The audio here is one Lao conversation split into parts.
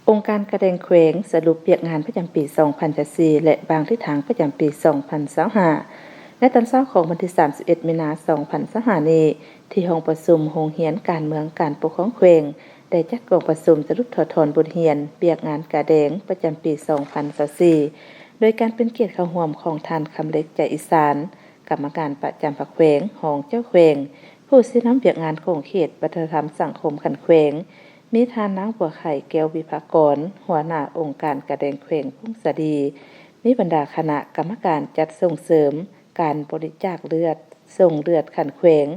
ອົງການກາແດງແຂວງສະຫຼຸບວຽກງານປະຈຳປີສອງພັນຊາວສີ່ ແລະ ວາງທິດທາງປະຈຳປີສອງພັນຊາວຫ້າ. ໃນຕອນເຊົ້າຂອງວັນທີສາມສິບເອັດ ມີນາ ສອງພັນຊາວຫ້ານີ້, ທີ່ຫ້ອງປະຊຸມໂຮງຮຽນການເມືອງການປົກຄອງແຂວງ ໄດ້ຈັດກອງປະຊຸມສະຫຼຸບຖອດຖອນບົດຮຽນວຽກງານກາແດງປະຈຳປີສອງພັນຊາວສີ່ ໂດຍການເປັນກຽດເຂົ້າຮ່ວມຂອງທ່ານ ຄຳເລັກ ໃຈອີສານ, ກຳມະການປະຈຳພັກແຂວງ, ຮອງເຈົ້າແຂວງ, ຜູ້ຊີ້ນຳວຽກງານຂົງເຂດວັດທະນະທຳສັງຄົມຂັ້ນແຂວງ, ມີທ່ານນາງ ບົວໄຂ່ ແກ້ວວິພາກອນ, ຫົວໜ້າອົງການກາແດງແຂວງຜົ້ງສາລີ, ມີບັນດາຄະນະກຳມະການຈັດສົ່ງເສີມການບໍລິຈາກເລືອດ, ສົ່ງເລືອດຂັ້ນແຂວງ,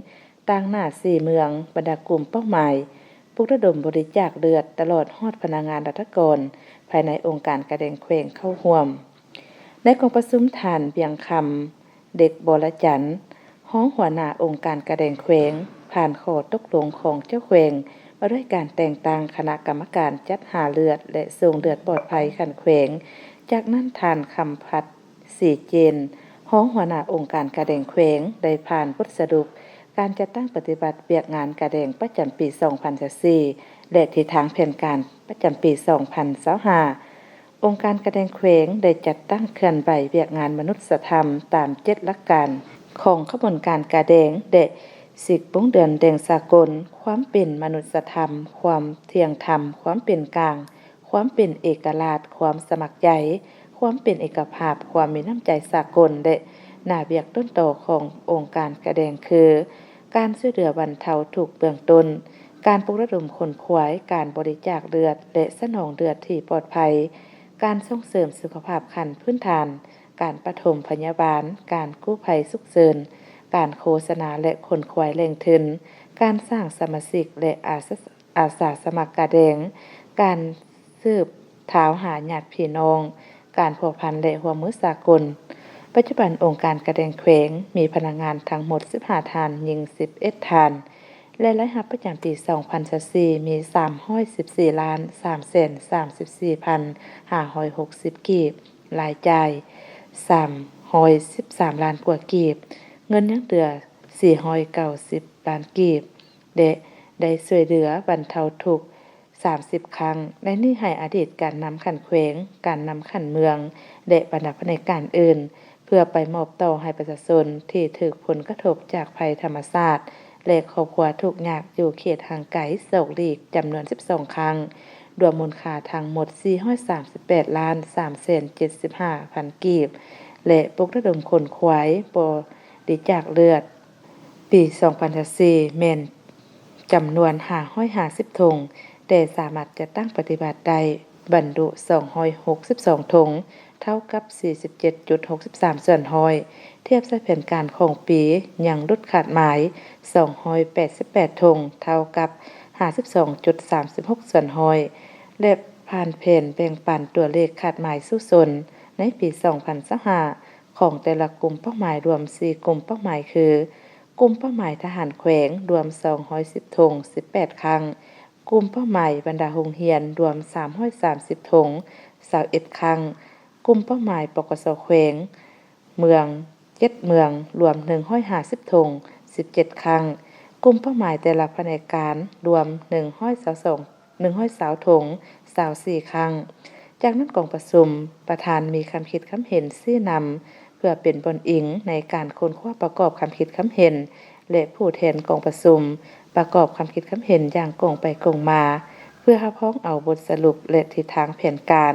ຕາງໜ້າສີ່ເມືອງ, ບັນດາກຸ່ມເປົ້າໝາຍ, ປຸກລະດົມບໍລິຈາກເລືອດ, ຕະຫຼອດຮອດພະນັກງານລັດຖະກອນພາຍໃນອົງການກາແດງແຂວງເຂົ້າຮ່ວມ. ໃນກອງປະຊຸມ, ທ່ານ ວຽງຄຳ ເດັກ ວໍລະຈັນ, ຮອງຫົວໜ້າອົງການກາແດງແຂວງ, ຜ່ານຂໍ້ຕົກລົງຂອງເຈົ້າແຂວງວ່າດ້ວຍການແຕ່ງຕັ້ງຄະນະກຳມະການຈັດຫາເລືອດ ແລະ ສົ່ງເລືອດປອດໄພຂັ້ນແຂວງ. ຈາກນັ້ນ, ທ່ານ ຄຳພັດ ສີເຈນ, ຮອງຫົວໜ້າອົງການກາແດງແຂວງ ໄດ້ຜ່ານບົດສະຫຼຸບການຈັດຕັ້ງປະຕິບັດວຽກງານກາແດງປະຈຳປີສອງພັນຊາວສີ່ ແລະ ທິດທາງແຜນການປະຈຳປີສອງພັນຊາວຫ້າ. ອົງການກາແດງແຂວງໄດ້ຈັດຕັ້ງເຄື່ອນໄຫວວຽກງານມະນຸດສະທຳຕາມເຈັດຫຼັກການຂອງຂະບວນການກາແດງ ແລະ ສິກວົງເດືອນແດງສາກົນ, ຄວາມເປັນມະນຸດສະທຳ, ຄວາມທ່ຽງທຳ, ຄວາມເປັນກາງ, ຄວາມເປັນເອກະລາດ, ຄວາມສະໝັກໃຈ, ຄວາມເປັນເອກະພາບ, ຄວາມມີນ້ຳໃຈສາກົນ ແລະ ໜ້າວຽກຕົ້ນຕໍຂອງອົງການກາແດງຄື ການຊ່ວຍເຫຼືອບັນເທົາທຸກເບື້ອງຕົ້ນ, ການປຸກລະດົມຂົນຂວາຍ, ການບໍລິຈາກເລືອດ ແລະ ສະໜອງເລືອດທີ່ປອດໄພ, ການສົ່ງເສີມສຸຂະພາບຂັ້ນພື້ນຖານ, ການປະຖົມພະຍາບານ, ການກູ້ໄພສຸກເສີນ, ການໂຄສະນາ ແລະ ຂົນຂວາຍແຫຼ່ງທຶນ, ການສ້າງສະມາຊິກ ແລະ ອາສາ ອາສາສະໝັກກາແດງ, ການສືບທ້າວຫາຍາດພີ່ນ້ອງ, ການພົວພັນ ແລະ ຮ່ວມມືສາກົນ. ປັດຈຸບັນອົງການກາແດງແຂວງມີພະນັກງານທັງໝົດສິບຫ້າທ່ານ, ຍິງສິບເອັດທ່ານ ແລະ ລາຍຮັບປະຈຳປີສອງພັນຊາວສີ່ ມີສາມຮ້ອຍສິບສີ່ລ້ານສາມແສນສາມສິບສີ່ພັນຫ້າຮ້ອຍຫົກສິບກີບ, ລາຍຈ່າຍສາມຮ້ອຍສິບສາມລ້ານກວ່າກີບ, ເງິນຍັງເຫຼືອສີ່ຮ້ອຍເກົ້າສິບລ້ານກີບ ແລະ ໄດ້ຊ່ວຍເຫຼືອບັນເທົາທຸກ ສາມສິບຄັ້ງ, ໃນນີ້ໃຫ້ອະດີດການນຳຂັ້ນແຂວງ, ການນຳຂັ້ນເມືອງ ແລະ ບັນດາພະແນກການອື່ນ ເພື່ອໄປມອບຕໍ່ໃຫ້ປະຊາຊົນທີ່ຖືກຜົນກະທົບຈາກໄພທຳມະຊາດ ແລະ ຄອບຄົວທຸກຍາກຢູ່ເຂດຫ່າງໄກສອກຫຼີກ ຈຳນວນສິບສອງຄັ້ງ, ລວມມູນຄ່າທັງໝົດສີ່ຮ້ອຍສາມສິບແປດລ້ານສາມແສນເຈັດສິບຫ້າພັນກີບ ແລະ ປຸກລະດົມຂົນຂວາຍບໍລິຈາກເລືອດ ປີສອງພັນຊາວສີ່ ແມ່ນຈຳນວນຫ້າຮ້ອຍຫ້າສິບຖົງ, ແຕ່ສາມາດຈັດຕັ້ງປະຕິບັດໄດ້ບັນລຸສອງຮ້ອຍຫົກສິບສອງຖົງ, ເທົ່າກັບສີ່ສິບເຈັດຈຸດຫົກສິບສາມສ່ວນຮ້ອຍ, ທຽບໃສ່ແຜນການຂອງປີຍັງຫຼຸດຂາດໝາຍສອງຮ້ອຍແປດສິບແປດຖົງ, ເທົ່າກັບຫ້າສິບສອງຈຸດສາມສິບຫົກສ່ວນຮ້ອຍ ແລະ ຜ່ານແຜນແບ່ງປັນຕົວເລກຂາດໝາຍສູ້ຊົນໃນປີສອງພັນຊາວຫ້າ ຂອງແຕ່ລະກຸ່ມເປົ້າໝາຍລວມສີ່ກຸ່ມເປົ້າໝາຍຄື ກຸ່ມເປົ້າໝາຍທະຫານແຂວງລວມສອງຮ້ອຍສິບຖົງ ສິບແປດຄັ້ງ, ກຸ່ມເປົ້າໝາຍບັນດາໂຮງຮຽນລວມສາມຮ້ອຍສາມສິບຖົງ ຊາວເອັດຄັ້ງ, ກຸ່ມເປົ້າໝາຍ ປກສ ແຂວງ ເມືອງ ເຈັດເມືອງລວມໜຶ່ງຮ້ອຍຫ້າສິບຖົງ ສິບເຈັດຄັ້ງ, ກຸ່ມເປົ້າໝາຍແຕ່ລະພະແນກການລວມໜຶ່ງຮ້ອຍຊາວສອງ ໜຶ່ງຮ້ອຍຊາວຖົງ ຊາວສີ່ຄັ້ງ. ຈາກນັ້ນກອງປະຊຸມປະທານມີຄຳຄິດຄຳເຫັນຊີ້ນຳ ເພື່ອເປັນບ່ອນອີງໃນການຄົ້ນຄວ້າປະກອບຄຳຄິດຄຳເຫັນ ແລະ ຜູ້ແທນກອງປະຊຸມປະກອບຄຳຄິດຄຳເຫັນຢ່າງກົງໄປກົງມາ ເພື່ອຮັບຮອງເອົາບົດສະຫຼຸບ ແລະ ທິດທາງແຜນການ.